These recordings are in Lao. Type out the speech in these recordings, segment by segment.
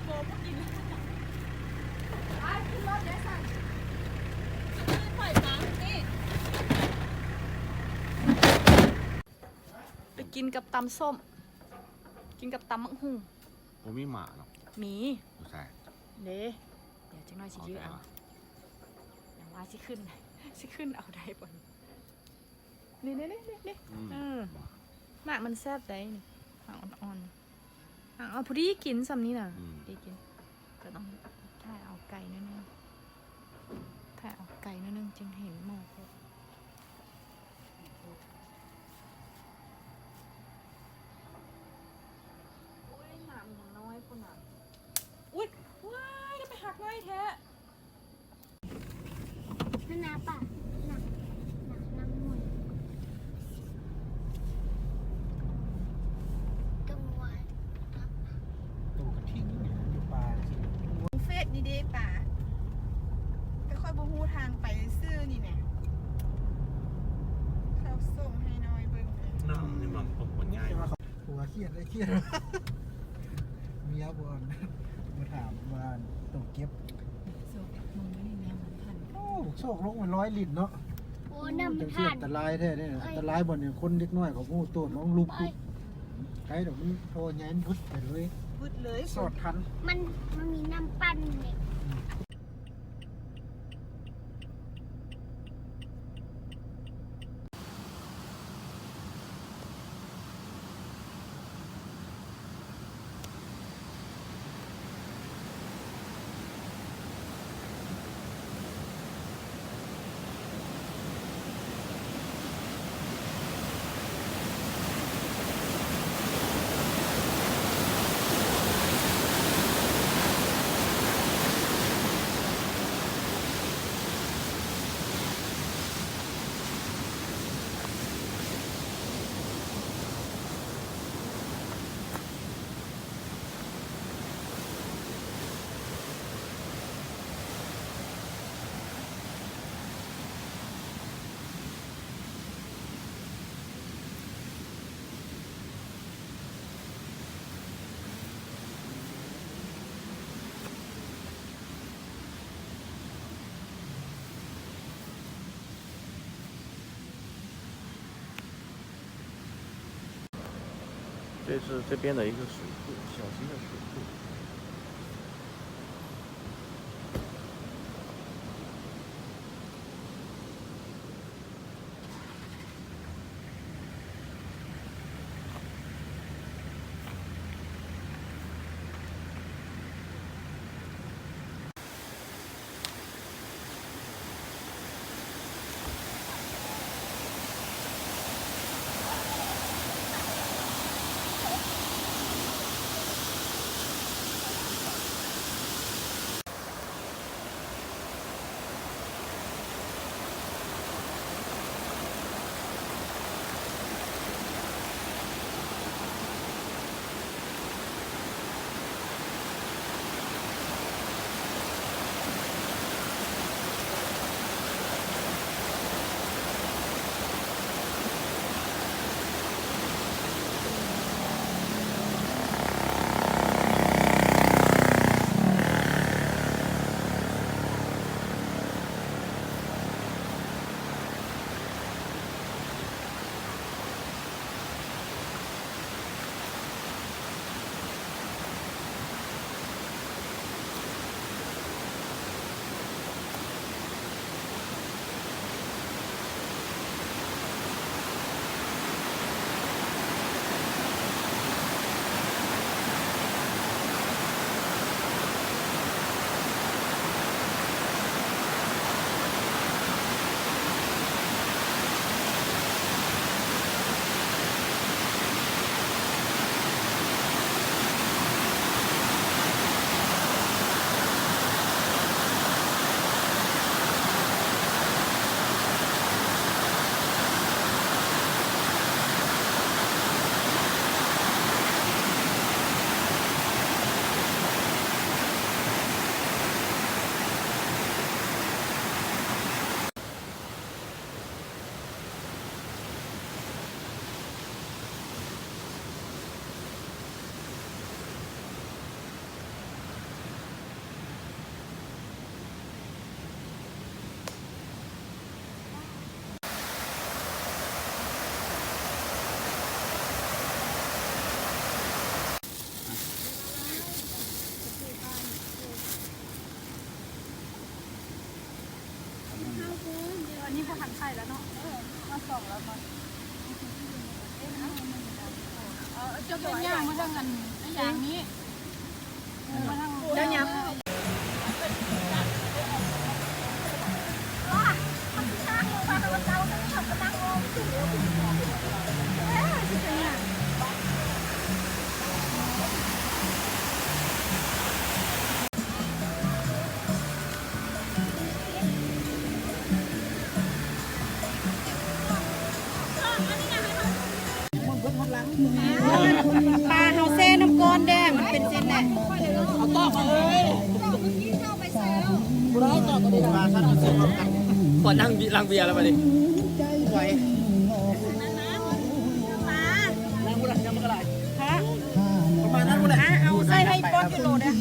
ໄປກິນກັບຕຳສົ້ມ ກິນກັບຕຳບັກຫຸ່ງ. ບໍ່ມີໝາກເນາະ. ມີ. ຢູ່ໃສ? ເດ້ ດຽວຈັກໜ້ອຍຊິຢື້ອເອົາ. ຍັງວ່າຊິຂຶ້ນ ຊິຂຶ້ນເອົາໄດ້ບໍ່? ນີ້ໆໆໆ ອືມ ເອີ ໝາກມັນແຊບໄດ໋ນີ້ ໝາກອ່ອນໆ ອ່າ ເອົາພໍດີກິນສ່ຳນີ້ນະ ອືມ ດີກິນ. ກໍຕ້ອງຖ່າຍເອົາໄກໜ້ອຍໜຶ່ງ ຖ່າຍເອົາໄກໜ້ອຍໜຶ່ງຈຶ່ງເຫັນໝາກ. ໂອ້ຍ ໜາມຍັງນ້ອຍພຸ້ນນະ. ອຸ້ຍ ວ້າຍ ໄດ້ໄປຫັກໄມ້ແທ້. ນັ້ນນະປ້າ ໜັກ ໜັກ ໜັກໝູນ ຕົງວ່າ ໂຕກະທິງຢູ່ປ່າຊີ້. ເຟສນີ້ເດ້ປ້າ ແຕ່ຂ້ອຍບໍ່ຮູ້ທາງໄປຊື່ນີ້ແໝ. ເຂົາສົ່ງໃຫ້ນ້ອຍເບິ່ງເລີຍ. ນ້ຳນີ້ມັນບໍ່ຄວນໃຫຍ່. ຜົວຄຽດ ອ້າຍຄຽດ ເມຍບໍ່ ມາຖາມວ່າຕ້ອງເກັບ. ໂຊກລົງໄປນີ້ແມ່ນພັນ. ໂອ້ ໂຊກລົງໄປຮ້ອຍລິດເນາະ. ໂອ້ ນ້ຳ ຈັ່ງຊິອັນຕະລາຍແທ້ເດ້. ເອີຍ ອັນຕະລາຍບ່ອນນີ້ ຄົນເດັກນ້ອຍເຂົາບໍ່ໂຕດ ລອງລຸກ ເອີຍ ໄກດອກ ມັນທໍ່ໃຫຍ່ ມັນວຶດໄປເລີຍ ວຶດເລີຍ ສອດທັນ. ມັນ ມັນມີນ້ຳປັ່ນເດ້. 这是这边的一个水库，小型的水库。 ໂ ທັກທາຍແລ້ວເນາະ ເອີ ມາສ່ອງແລ້ວມາ ເອີ ເຈົ້າເປັນຫຍັງມາທາງອັນ ອັນຢ່າງນີ້ ເອີ ມາທາງ ເຈົ້າຫຍັງ ປາເຮົາແຊ່ນ້ຳກ້ອນແດ່ ມັນເປັນເສັ້ນແດ່ ເອົາຕອກມາເລີຍ ບໍ່ໄດ້ຕອກມາເລີຍ ມາຊັ້ນເອົາເສຍນຳກັນ ຂໍນັ່ງ ຫຼັງເບຍແລ້ວບາດນີ້ ໄວ ນັ້ນບໍ່ໄດ້ ຍັງບໍ່ກະໄດ້ ຮະ ປະມານນັ້ນບໍ່ໄດ້ ອ່າ ເອົາໃສ່ໃຫ້ປອດກິໂລເດີ້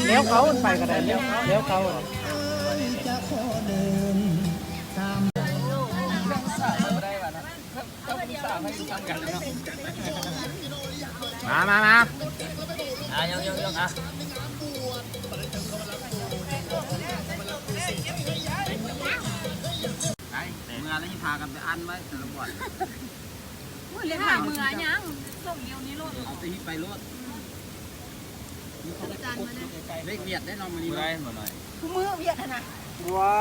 ແລ້ວເຂົາໄປກໍໄດ້ ແລ້ວເຂົາ ແລ້ວເຂົາ ມາ ມາ ມາ ອ່ະ ຍົກ ຍົກ ຍົກ ອ່ະ ໄປ ເມື່ອແລ້ວຊິພາກັນໄປອັນໄວ້ແຕ່ລະບ່ອນ ເມື່ອແລ້ວພາເມື່ອຫຍັງ ສົ່ງດຽວນີ້ໂລດ ເອົາແຕ່ຮີບໄປໂລດ ອືມ ເລກວຽດໄດ້ເນາະມື້ນີ້ ບໍ່ໄດ້ ເນາະ ບໍ່ໜ້ອຍ ຄູ່ມື້ວຽດຫັ້ນນະ ບໍ່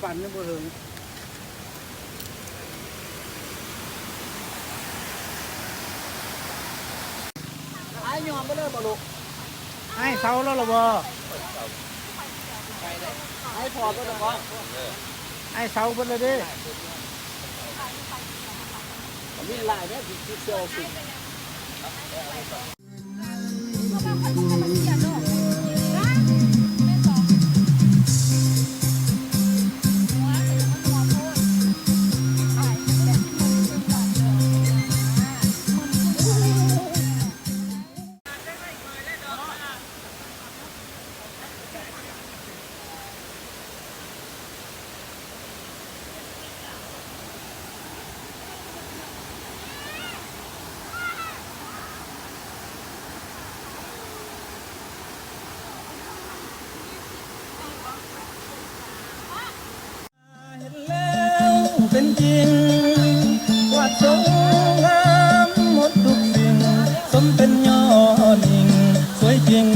ປັນຍັງບໍ່ເຖິງ ອ້າຍຍອມໄປເລີຍບໍ່ລູກ? ອ້າຍເຊົາແລ້ວລະບໍ່? ອ້າຍພໍເບິດແລ້ວບໍ່? ອ້າຍເຊົາເບິດແລ້ວເດ້ ມີຫຼາຍແທ້ທີ່ເຊວສຸດ. ເຫັນແລ້ວເປັນຈິງ ກວາດຊົມງາມໝົດທຸກສິ່ງ ສົມເປັນຍອດຍິງ ສວຍຈິງ